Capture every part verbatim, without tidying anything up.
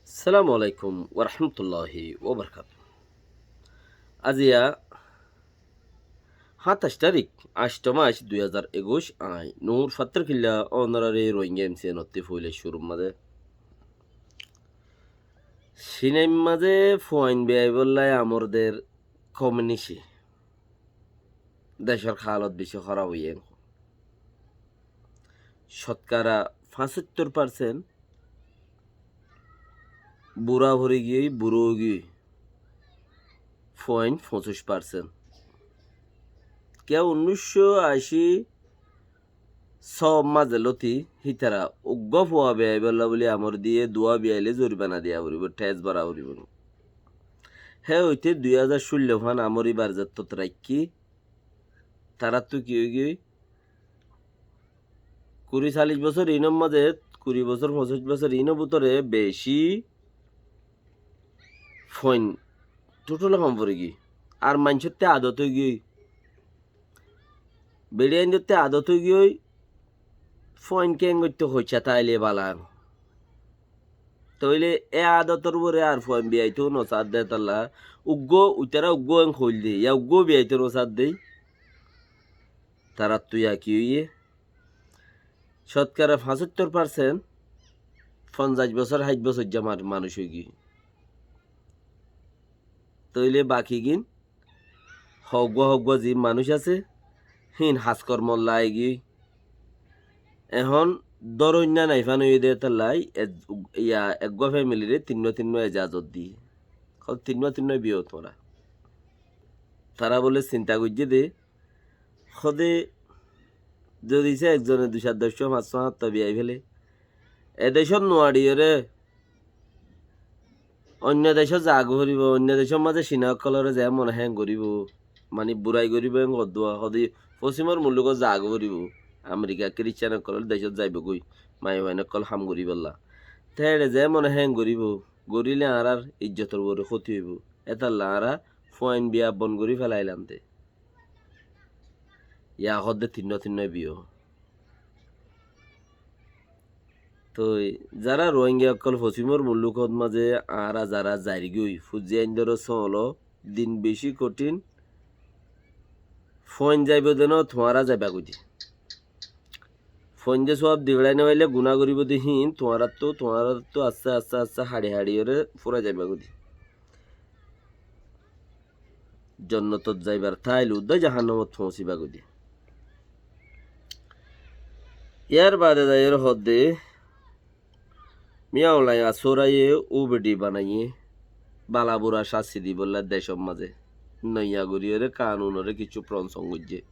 Assalamu alaikum warahmatulláhi wabarakátuhu. Aziya háñtaic tarík, añctho mac, dui házar ekuic, añí Nur Fattor Killa ónorare Rohingya M C N ottú foila cúrur mazé. Cínair mazé fuain biyai bolla amor der komi nici. Decor halot beci hóraf óiye. Cótkara fañsóttor parsent bura fori giyói, bura ói giyói. Fuain foñsíc parsent. Kiyá unnúiccó ací só mazé lóti hítara uggúa fua biyai bolla buli amor diyé, duwá biyai lé zoribana diya foribó, thes bora foribó. Hé óite dui házar cúllo fán amor ibar zettót raikkí, taráttu ki ói giyói? Kuri callic bosór inor mazé, kuri bosór, foñsíc bosór inor bútore beci fuain total hom fori giyói. Ar maincótte adot ói giyói. Beçiyaindótte adot ói giyói, fuain keéngoittó hoiccá táile bala. Tóile e adotor uore ar fuain biyaitou nosádde tolla. Uggúa, uitará uggúa en hoildé, ya uggúa biyaitou nosádde. Taráttu ya ki óiye? Cótkara fañsóttor parsent fonzaic bosór, háit bosór zamar manúic ói giyói. Tóile bakigín hoggúa hoggúa zin manúic asé, hín haskormot lagi giyói. Ehón dóroinna naifán óiye dé tolla, e-, ya eggúa femiliré tinnúa tinnúa ezazot diyé. Hó tinnúa tinnúa biyó tuáñra. Tará bóle sinta goijjé dé, hóde zodi se ekzone dui cót, doc cót, fañs cót, háñt cót biyai félé, e decót nuaçiyóre oinno decót zagói foribó, oinno decór mazé Cína ókkolóre ze mone hé en goríbou, mani burai goríbou, en goddúa hóde fosimor mullukót zagói foribó, Amerika Kiristan ókkolór decót zaibógoi, maiyafuain ókkol ham goríbolla. Te eçe ze mone hé en goríbou, goríle añárár ijjotor uore hóti óibou. Étalla añára fuain biya bon gorí félailam dé. Ya hódde tinnúa tinnúa biyó. Toi zará Rohingya ókkol fosimor mullukót mazé añára zará zairgói, fuain zaindóre sóolo din beci kothin. Fuain zaibou dé no, tuáñra zaiba goi dé. Fuain de suab di beçai no faile guná goríbou dé hín, tuáñrattu, tuáñrattu aste aste aste haçi haçiyóre fura zaiba goi dé. Jonnotot zaibar táil uddá jahannamot foñsiba goi dé. Yar bade zaiyóre hódde, Miyaulai asóraye ubedi banaiyé, bala bura cásti dibolla decor mazé noiya goríyore kanunoré kissú frongsong goijjé.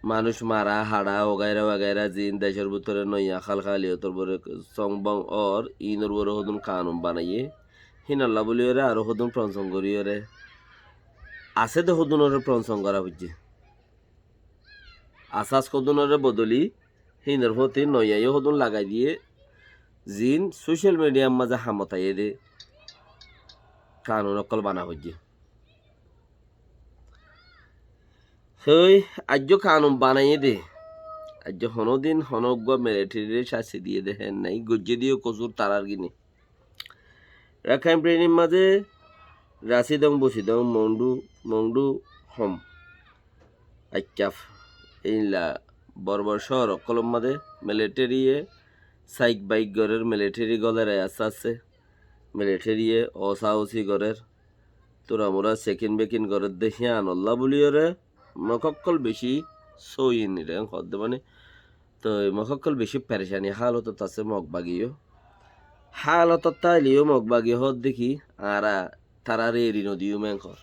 Manúic mara, haça, wagaira wagaira zin decor bútore noiya hálkaliyotor uore songbong ór, inor uore hodún kanun banaiyé, hínolla bóliyore aró hodún frongsong goríyore asé de hodúnoré frongsong gora foijjé. Asas hodúnoré bodoli hínor fóti noiya yó hodún lagai diyé, zin social mediar mazé hamot aiyé dé kanun ókkol bana foijjé. Sói aijjó kanun banaiyé dé, aijjó honódin honó uggúa militariré cásti diyé dé hén nái, goijjé dé yó kosúr tarár gíne. Rakhine State or mazé rasi dong, bosi dong, mondu, mondu hom. Aikkaf, eilla bor bor cóor ókkolor mazé militariye saik baik gorér, militari golér aste aste, militariye osa osi gorér, tura mura sekin bekin gorér dé híyanolla bóliyore mok ókkol beci sóiyi nire hoódde mani. Toi mok ókkol beci perecani hálotot asé mok bagiyó. Hálotot táileyó mok bagi hoódde ki, añára taráre eri nodiyúm en hoór.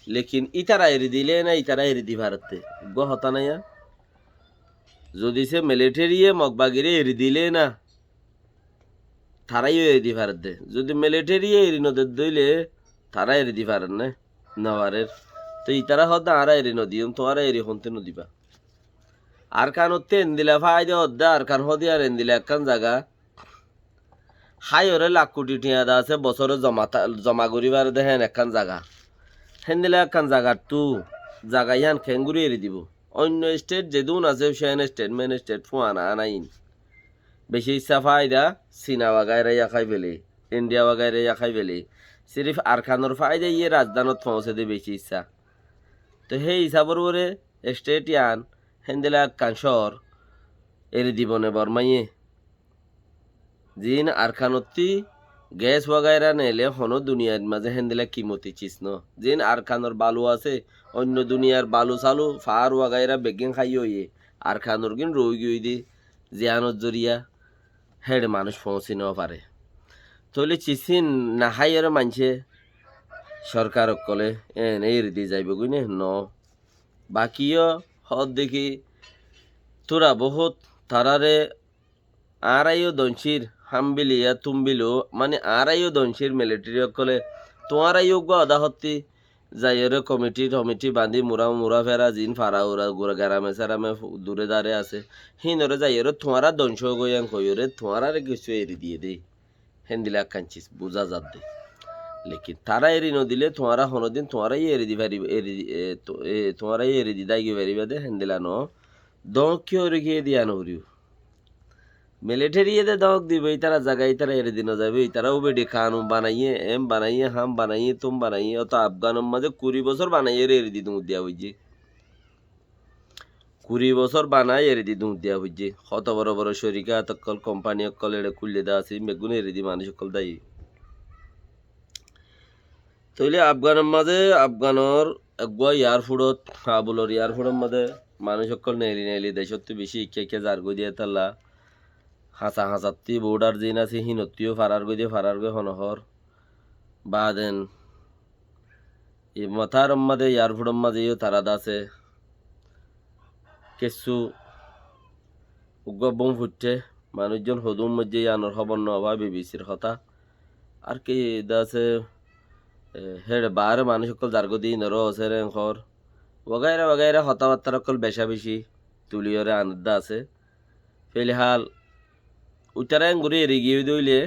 Lekin ítara eri dilé na, ítara eri di faredde. Uggúa hotá naiya. Zodi se militariye mok bagiré eri dilé na, taráiyo eri di faredde. Zodi militariye eri nodedde óile, tará eri di farer né? Nofarer. Toi ítara hoódde añára eri nodiyúm, tuáñra eri honté nodiba. Arkanotté endila faida hoódde, Arkan hoódde ar endila ekkán zaga. Háiyoré lak kuthi thiañ de asé, bosóre zoma ta-, zoma gorí fare dé hén ekkán zaga. Héndila ekkán zagattú zaga yían keéngorí eri dibou? Oinno state zedún asé, cén state, main state, fuana anain. Beci issá faida Sina wagaira yá hái fele, India wagaira yá hái fele. Sirif Arkanor faida iyé rajdánot foóñse de beci issá. Toi hé isabor uore estet ián héndila ekkán cóor eri dibo né Bormaye? Ziín Arkanottí ges wagaira neile honó duniyair mazé héndila kimoti cis no. Ziín Arkanor balu asé, oinno duniyar balu salu, faár wagaira beggín háiye óiye, Arkanor gín roói giyói de, ziyánor zoriya héçe manúic foóñsi nofaré. Tóile cis hín naháiyore maincé, sorkar ókkole eéne eri di zaibogói né? Noó. Baki yó hoódde ki, tura bohút taráre añára yó doncír, hámbiliya túmbiló, mani añára yó doncír militeri ókkole, tuáñra yó uggúa odá hottí zaiyóre komiti-tomiti bañdí mura-mura fera ziín fara ura gura gerame-serame fu-, dure-dare asé, híinoré zaiyóre tuáñra doncó goi en hoiyóre tuáñráre kessú eri diyé dé. Héndila ekkán cis buzá zadde. Lekin tará eri nodile tuáñra honódin tuáñra yó eri di faribá, eri, e, tu-, e, tuáñra yó eri di dai goi faribá dé, héndila noó. Dóñk kiyóre kiyé diya noforibó. Militeri yé de dóñk dibo, ítara zaga ítara eri di nozaibó, ítara ubedi kanun banaiyé, em banaiyé, ham banaiyé, tum banaiyé, óto Afganor mazé kuri bosór banaiyóre eri di duñr diya foijjé. Kuri bosór banai eri di duñr diya foijjé. Hoto boro boro corikat ókkol, kompani ókkol eçe kúille de asé, beggún eri di manúic ókkol dai. Tóile Afganor mazé, Afganor eggúa earfudot, Kabulor earfudor mazé manúic ókkol neeli neeli decóttu bicí ikká ikká zargói de tálla. Hañsa hañsattí bodhar ziín asé, híinottú yó farar goi de, farar goi hono hoór. Baden e mataror mazé, earfudor mazé yó tará de asé. Kessú uggúa bum fuitte, manúic zon hodún moijjé yíanor hóbor nofá, bibisir hotá. Ar ki de asé, e, héçe baáre manúic ókkol zargói de híinoré osé reng hoór. Wagaira wagaira hotábattar ókkol becá-becí tuliyóre anedde asé. Filhál, uitará engorí eri giyói de óile,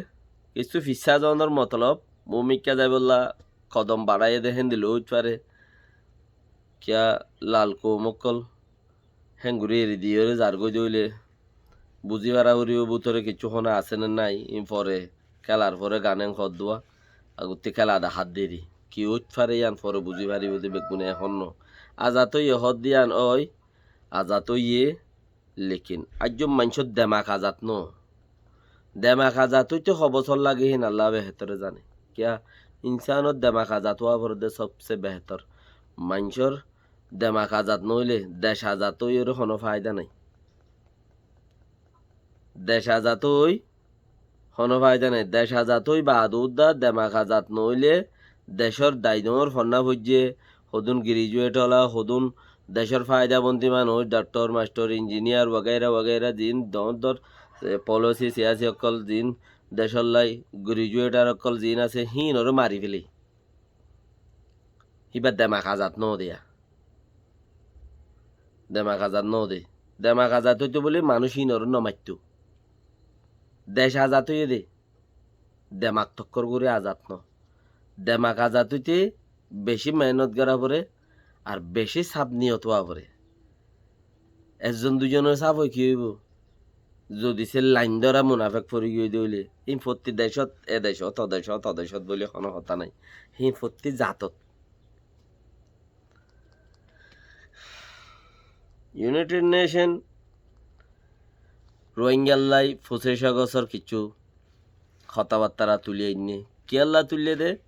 kessú fissá zonor motolob, mumikká zaibólla kodom baráiye de héndilla óit fare. Kiyá lal koum ókkol héngorí eri diyóre zargói de óile, buzí fara foribó bútore kessú hone asé né nái, ín fore, kélar fore gán en hoódduwa, agottí kéla de hádde eri. Ki óit fare yían fore buzí faribó de beggúne ehón no. Azad óiye hoódde yían ói, azad óiye, lekin aijjó maincór demak azad no. Demak azad óite ho bosór lage híin Allah behétore zane. Kiyá? Insánor demak azad ówa foredde sobse behétor. Maincór demak azad noóile dec azad óiyore honó faida nái. Dec azad ói honó faida nái. Dec azad ói baade uddá demak azad noóile decór dai doóñr fonná foijjé, hodún girijuet ola, hodún decór faidabondi manúic, dhaktor, mastor, injiniyar wagaira wagaira ziín doóñr doóñr, e, polisi, siyasi ókkol ziín decóllai girijuetar ókkol ziín asé, híinoré mari féle. Híba demak azad nóde ya. Demak azad nóde. Demak azad óito bóli manúic híinoré nomaittó. Dec azad óiye de. Demak tokkór gorí azad no. Demak azad óite bicí meénot gorá foré, ar bicí saf niyot ówa foré. Ezzon duizonor saf ói ki óibo? Zodi se lain dóra munafek fori giyói de óile, híin fottí decót, e decót, o decót, o decót bóli honó hotá nái. Híin fottí zatot. United Nation Rohingyallai fusíc Agostor kessú hotábattára tuli ainné. Kiyólla tuille dé?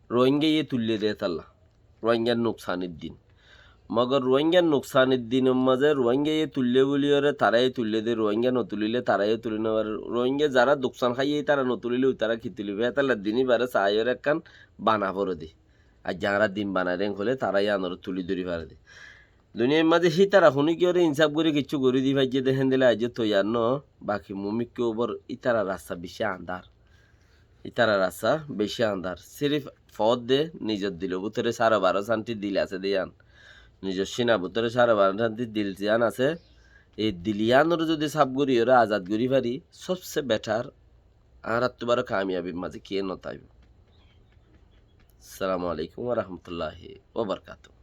Rohingyaye tuille dé tálla. Rohingyar nuksanir din. Mogor Rohingyar nuksanir dinor mazé Rohingyaye tuille bóliyoré taráye tuille dé, Rohingya notulilé taráye tuli nofaré. Rohingya zará duksan háiye ítara notulilé uitará ki tulibo? Hétolla din íbaré saáiyoré ekkán bana foré dé. Aijja añára din banairé hoilé tará yíanoré tuli dóri faré dé. Duniyair mazé hítara huníkiyoré insáf gorí kiccú gorí di faijjé dé héndilla aijjó toiyar noó, baki mumikká ubor ítara rasta bicí andár. Ítara rasta bicí andár. Sirif foódde nizor dilo bútore sáre baró santi dil asé dé yían. Nizor cína bútore sáre baró santi dil yían asé. Ei dil yíanoré zodi sáf goríyoré azad gorí fari, sobse betar añáráttu baró kamiyabir mazé kiyé notáibo. Assalamu alaikum wa rahmatullahi wa barakatuhu.